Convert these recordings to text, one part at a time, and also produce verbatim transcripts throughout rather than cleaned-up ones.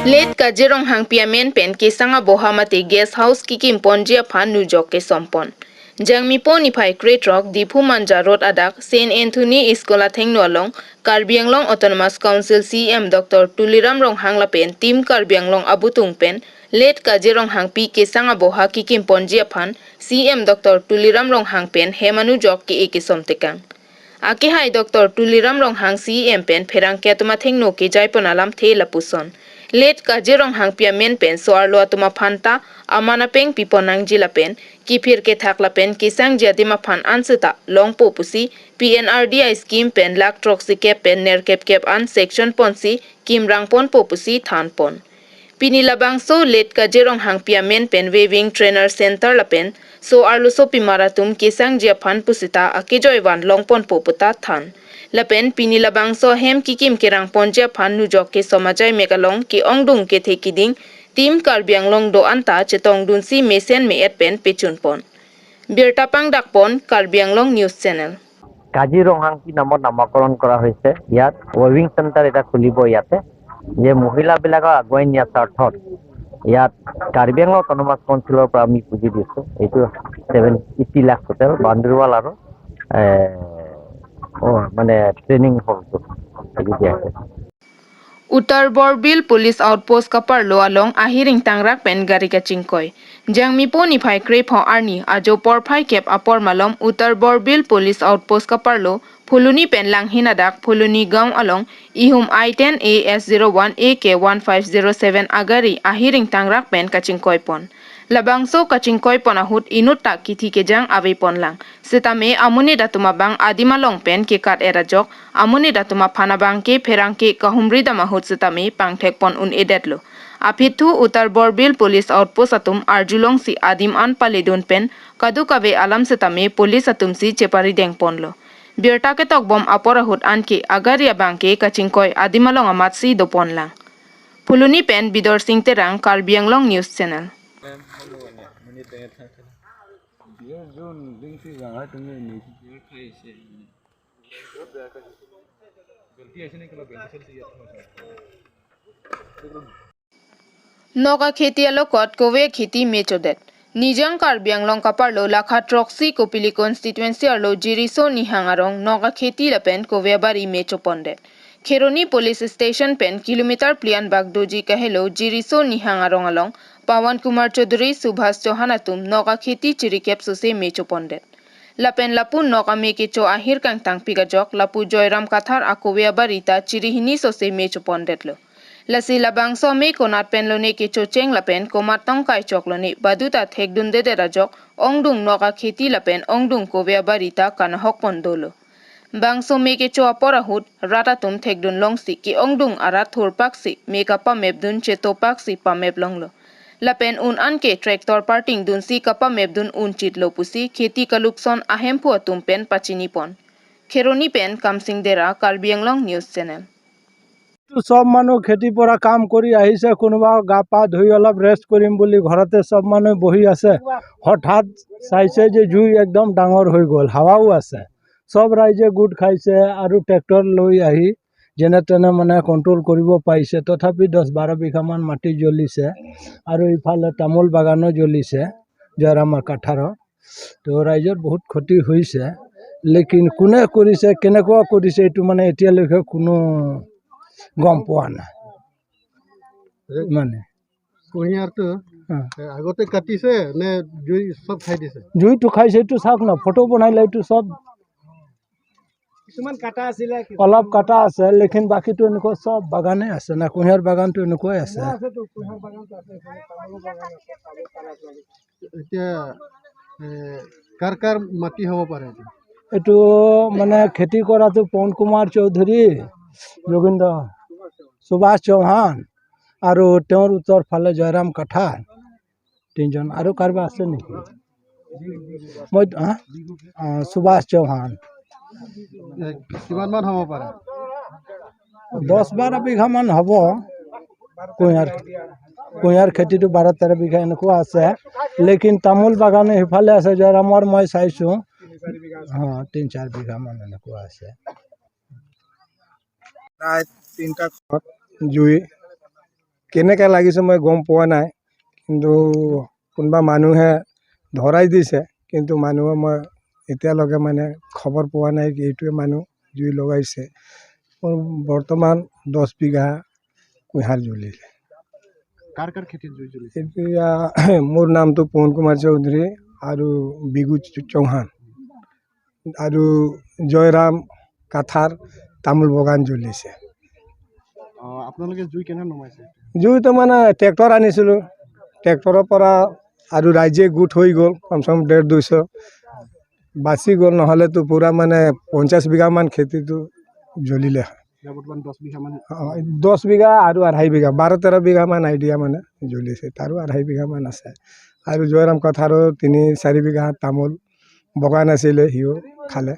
Late Kaje Ronghangpi amen pen kesang aboha mate guest house kikim ponji aphan nujok kesom pon. Jangmipo niphai krethrok Diphu Manja Road adak Saint Anthony School athengno along Karbi Anglong Autonomous Council C E M Doctor Tuliram Ronghang lapen Team Karbi Anglong abutung pen late Kaje Ronghangpi kesang aboha kikim ponji aphan C E M Doctor Tuliram Ronghang pen hem anujok ke-e kesom tekang. Akehai Doctor Tuliram Ronghang C E M pen pherangke atum athengno kejai pon alamthe lapuson. Late Kaje Ronghangpi amen pen so-arlo atum aphan ta aman apeng pi pon nangji lapen kiphir kethak lapen kesangji adim aphan anseta longpo pusi P N R D I scheme pen lakh throksi kep pen nerkep kep an section ponsi kimrang ponpo pusi than pon. Pini labangso late Kaje Ronghangpi amen pen Weaving Trainer Center lapen so-arlo sopimar atum kesangji aphan pusita akejoi van long ponpo puta than. Lapen pini labangso hem kikim kerang ponji aphan nujok kesom ajai mek along ke-ongdung kethe kiding Team Karbi Anglong do-an ta chetongdunsi mesen me-et pen pechun pon. Birta pangdak pon Karbi Anglong News Channel. Kazi ৰংহাংপি নামত নামকৰণ কৰা হৈছে। ইয়াত ৱেভিং চেণ্টাৰ এটা খুলিব ইয়াতে, যে মহিলাবিলাকক আগুৱাই নিয়াৰ স্বাৰ্থত ইয়াত কাৰ্বি আংলং অট'নমাছ কাউন্সিলৰ পৰা আমি পুঁজি দিছোঁ। এইটো ছেভেন এইটি লাখ টোটেল বান্দৰৱাল আৰু এ, অ, মানে ট্ৰেইনিং হলটো এইটো দিয়া হৈছে। Uttar Borbil Police Outpost kaparlo along ahiring tangrak pen gari kachingkoi. Jangmipo niphai krepho arni ajo porphai kep apor malom Uttar Borbil Police Outpost kaparlo Phuloni pen Langhin adak Phuloni gaon along ihum I ten A S zero one A K one five zero seven agari ahiring tangrak pen kachingkoi pon. Labangso kachingkoi pon ahut inut ta kithi kejang ave pon lang. Setame amonit atum abang adim along pen kekat-et ajok, amonit atum aphan abangke pherangke kahumri dam ahut setame pangthek pon un-edetlo. Aphi thu Uttar Borbil Police Outpost atum arjulongsi adim an paledun pen kadokave alam setame police atumsi cheparideng ponlo. Birta ketok bom apor ahut anke agari abangke kachingkoi adim along amatsi do pon lang. Phuloni pen Bidor Sing Terang, Karbi Anglong News Channel. Nok akheti alokot kove akheti mechodet. Nijang Karbi Anglong kaparlo lakha throksi Kopili constituency arlo Jiriso Nihang arong nok akheti lapen kove abari mechopondet. Kheroni Police Station pen kilometer phli anbak doji kahelo Jiriso Nihang arong along Pawan Kumar Chaudhary, Subhas Chauhan atum nok akheti chirikep sose mechopondet. Lapen lapu nok ame kecho ahir kangtangpik ajok lapu Joyram Kathar akove abari ta chirihini sose mechopondetlo. Lasi labangso ame konat pen lone kechocheng lapen komat tongkai chok lone baduta thekdundedet ajok ongdung nok akheti lapen ongdung kove abari ta kanahok pon dolo. Bangso me kecho apor ahut rat atum thekdun longsi ke-ongdung arat thurpaksi me kapamepdun chetopaksi pamep longlo. Lapen un anke tractor parting dunsi kapamepdun unchitlo pusi kheti kalukson ahemphu atum pen pachini pon. Kheroni pen Kamsing Dera, Karbi Anglong News Channel. এইটো চব মানুহ খেতিৰ পৰা কাম কৰি আহিছে, কোনোবা গা পা ধুই অলপ ৰেষ্ট কৰিম বুলি ঘৰতে চব মানুহ বহি আছে। হঠাৎ চাইছে যে জুই একদম ডাঙৰ হৈ গ'ল, হাৱাও আছে। চব ৰাইজে গোট খাইছে আৰু ট্ৰেক্টৰ লৈ আহি যেনে তেনে মানে কণ্ট্ৰল কৰিব পাৰিছে। তথাপি দহ বাৰ বিঘামান মাটি জ্বলিছে আৰু ইফালে তামোল বাগানো জ্বলিছে জয়ৰাম কাথাৰৰ। তো ৰাইজৰ বহুত ক্ষতি হৈছে, লেকিন কোনে কৰিছে, কেনেকুৱা কৰিছে, এইটো মানে এতিয়ালৈকে কোনো গম পোৱা নাই। মানে কুঁহিয়াৰটো অ। এ, আগতে কাটিছে নে জুই চব খাই দিছে? জুইটো খাইছে, এইটো চাওক না, ফটো বনাইলে এইটো চব কিছুমান কাটা আছিলে, কিছুমান অলপ কাটা আছে, লেকিন বাকীটো এনেকুৱা চব বাগানে আছে না, কুঁহিয়াৰ বাগানটো এনেকুৱাই আছে। আছে তো, কুঁহিয়াৰ বাগানটো আছে, এইফালে তামোলৰ বাগান আছে, তামোল পাণ আছে। এতিয়া এ, কাৰ কাৰ মাটি হ'ব পাৰে এইটো? এইটো মানে খেতি কৰাটো পৱন কুমাৰ চৌধুৰী, যোগেন্দ্ৰ, সুভাষ চৌহান আৰু তেওঁৰ উত্তৰ ফালে জয়ৰাম কাথাৰ, তিনিজন। আৰু কাৰোবাৰ আছে নেকি? মই, হা? অ, সুভাষ চৌহান। এ, কিমান মান হ'ব পাৰে? দহ বাৰ বিঘামান হ'ব। কুঁহিয়াৰ, কুঁহিয়াৰ খেতিটো বাৰ তেৰ বিঘা এনেকুৱা আছে, লেকিন তামোল বাগানে সিফালে আছে, জয়ৰামৰ মই চাইছোঁ, অ, তিনি চাৰি বিঘামান এনেকুৱা আছে। প্ৰায় তিনিটা ঘৰত জুই কেনেকে লাগিছে মই গম পোৱা নাই, কিন্তু কোনোবা মানুহে ধৰাই দিছে, কিন্তু মানুহে মই এতিয়ালৈকে মানে খবৰ পোৱা নাই কি এইটোৱে মানুহ জুই লগাইছে। মোৰ বৰ্তমান দহ বিঘা কুঁহিয়াৰ জ্বলিলে। কাৰ কাৰ খেতিত জুই জ্বলিছে? এতিয়া মোৰ নামটো পৱন কুমাৰ চৌধুৰী আৰু বিগু চ-, চৌহান আৰু জয়ৰাম কাথাৰ তামোল বাগান জ্বলিছে। অ, আপোনালোকে জুই কেনে নমাইছে? জুইটো মানে ট্ৰেক্টৰ আনিছিলোঁ, ট্ৰেক্টৰৰ পৰা আৰু ৰাইজে গোট হৈ গ'ল, কমচে কম ডেৰ দুইশ বাচি গ'ল, নহ'লেতো পূৰা মানে পঞ্চাছ বিঘামান খেতিটো জ্বলিলে হয়। এতিয়া বৰ্তমান দহ বিঘামান। অ, দহ বিঘা আৰু আঢ়ৈ বিঘা, বাৰ তেৰ বিঘামান আইডিয়া মানে জ্বলিছে, তাৰো আঢ়ৈ বিঘামান আছে। আৰু জয়ৰাম কাথাৰো তিনি চাৰি বিঘা তামোল বাগান আছিলে, সিও খালে।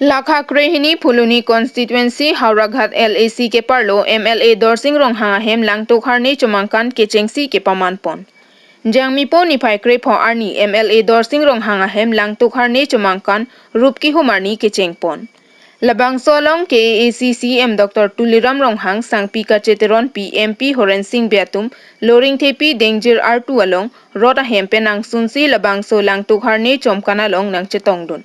Lakha krehini Phuloni constituency Howraghat L A C keparlo M L A Dorsing Ronghang ahem Langtuk Harne chomangkan kechengsi kepaman pon. Jangmipo niphai krepho arni M L A Dorsing Ronghang ahem Langtuk Harne chomangkan rup kehum arni kecheng pon. Labangso along K A A C C M Doctor Tuliram Ronghang, Sangpi Kache Teronpi, M P Horen Sing Bey atum, Loringthepi Dengjir artu along rot ahem pen nangsunsi labangso Langtuk Harne chomangkan along nangchetongdun.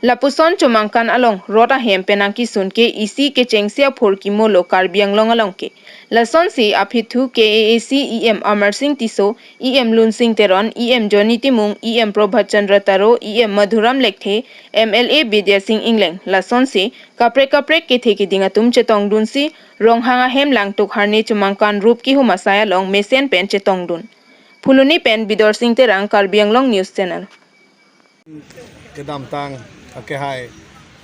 Lapuson chomangkan along rot ahem pen nangkesun ke isi kechengsi aphurkimo lo Karbi Anglong along ke. Lasonsi aphi thu K A A C E M Amarsing Tisso, E M Lunsing Teron, E M Johnny Timung, E M Prabhat Chandra Taro, E M Madhuram Lekthe, M L A Bidya Sing Engleng, lasonsi kaprek kaprek kethe keding atum chetongdunsi Ronghang ahem Langtuk Harne chomangkan rup kehum asai along mesen pen chetongdun. Phuloni pen Bidor Sing Terang, Karbi Anglong News Channel. Kedamtang akehai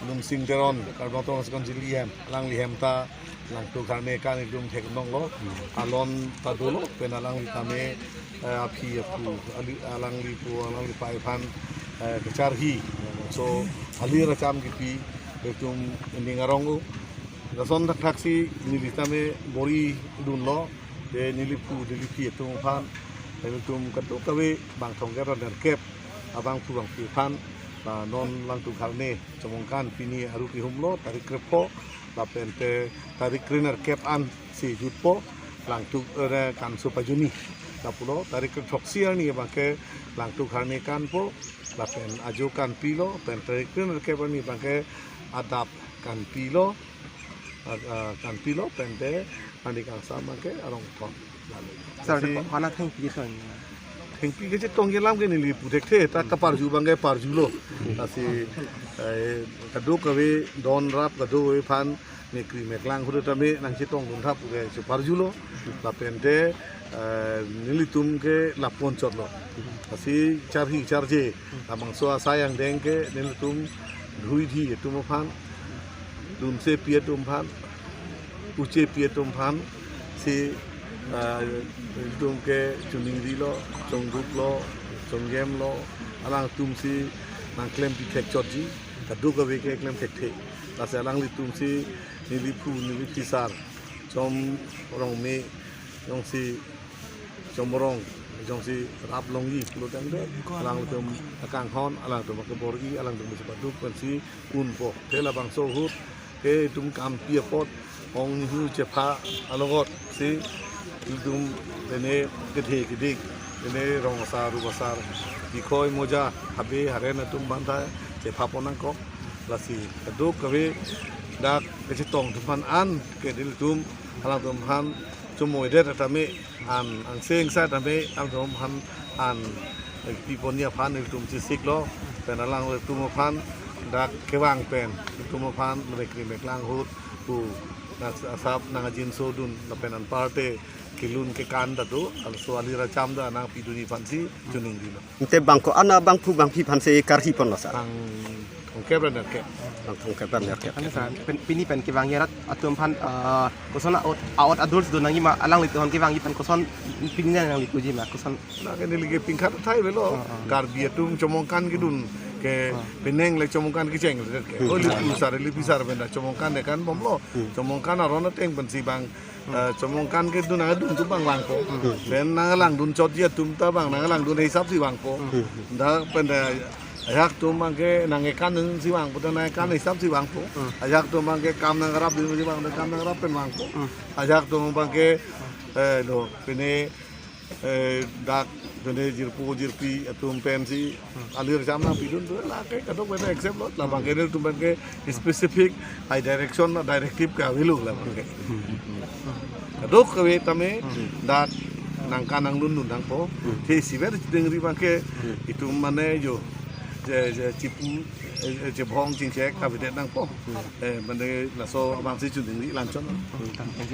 Lunsing Teron, Karbi Anglong Autonomous Council E M, alangli hem ta Langtuk Harne kan itum thek nonglo, alon ta dolo, pen alangli tame, eh, aphi aphu, ali-, alangli pu, alangli pai aphan, eh, kacharhi. So, alir acham kipi, itum ining arong o. Lason thakthak si neli tame bor-i dunlo, te neli phu, neli phi atum aphan, nelitum kadokave bang thomkep ra nerkep abangphu bangphi aphan, ah, non Langtuk Harne chomangkan pini aru kehumlo, tarik krepho, lapen te tarik krenerkep ansi jutpo, Langtuk, eh, kanso pajuni. Lapulo, tarik krethroksi arni abangke Langtuk Harne kanpo, lapen ajo kanpilo, pen tarik krenerkep arni abangke adap kanpilo, ah, ah, kanpilo, pen te arni kangsam abangke arong thon. Lalu. Sir, si, de hana thengpi son. Thengpi kechetong alam ke neli pu thekthe, ta kaparju abangke parjulo. Lasi, eh, kadokave don rap kadokave aphan mekri meklang ahut tame nangchetongdun thap ke cheparjulo. Lapen te, eh, nelitum ke lapu-an chotlo. Lasi charhi charje, labangso asai angdeng ke nelitum dhuithi atum aphan, dunsepi atum aphan, puchepi atum aphan si, ah, itum ke choningri lo, chongduk lo, chonggem lo, alangtum si nangklempi thek chotji, kadokave ke klem thekthe. Lasi alanglitum si neli phu, neli phisar, chom rong me, jongsi chomrong, jongsi rap longji pulo tangte, alangtum akanghon, alangtum akebor-i, alangtum si paduk pensi unpo. Te labangso ahut ke itum kampi apot, ong nihu chepha alogot si itum tene kethe kedik, tene rong asar, rup asar, dikhoi moja, habe haren atum aphan ta chepha pon nangkok. Lasi kadokave dak kechetong atum aphan an ke nelitum alangtum aphan chomoidet tame an angse angsa tame alangtum aphan an pi ponji aphan nelitum chesiklo, pen alangtum aphan dak kevang pen itum aphan mekri meklang ahut pu dak asap nangjinsodun lapen anparte kelun kekan ta do, laso alir acham ta nangpidunji aphansi choningrilo. Ante bang ko-an abangphu bangphi aphansi karhi ponlo sir? Bang thomkep ra nerkep. Bang thomkep ra nerkep. Ante sir, pen, pini pen kevangji arat atum aphan, ah, koson a-ot, a-ot adur si do nangji ma, alanglitum aphan kevangji pen koson pini nanglituji ma, koson? Na ke neli ke pingkhat thai avelo. Ah, ah. Karbi atum chomangkan kedun ke, ah, penang le chomangkan kecheng le ke. Hmm. Oh, lipu sar, lipu sar pen ta chomangkan de kan bomlo. Hmm. Chomangkan aron ateng pensi bang, eh, chomangkan kedun nangdun atum bang vangpo. Hmm. Pen nanglangdun chotji atum ta bang nanglangdun hisap si vangpo. Hmm. Dak pen ta Ajahak atum abangke nangkekan si vangpo, nangkekan hisap si vangpo. Ajahak atum abangke kam nangrap dunsi vang, kam nangrap pen vangpo. Ajahak atum abangke, eh, lo, pine, eh, dak, pine jirpo jirpi atum pensi alir jam nangpidun, to lake kadokave ta accept lo. La abangke nelitum abangke specific ai direction, directive ke avelo la abangke. Kadokave tame dak nangkan nanglun nangpo. Te isivet chedengri abangke itum mane jo, je, je chipu, eh, je bhong chingchek kavedet nangpo. Eh, mane laso abangsi chedengri lanchon.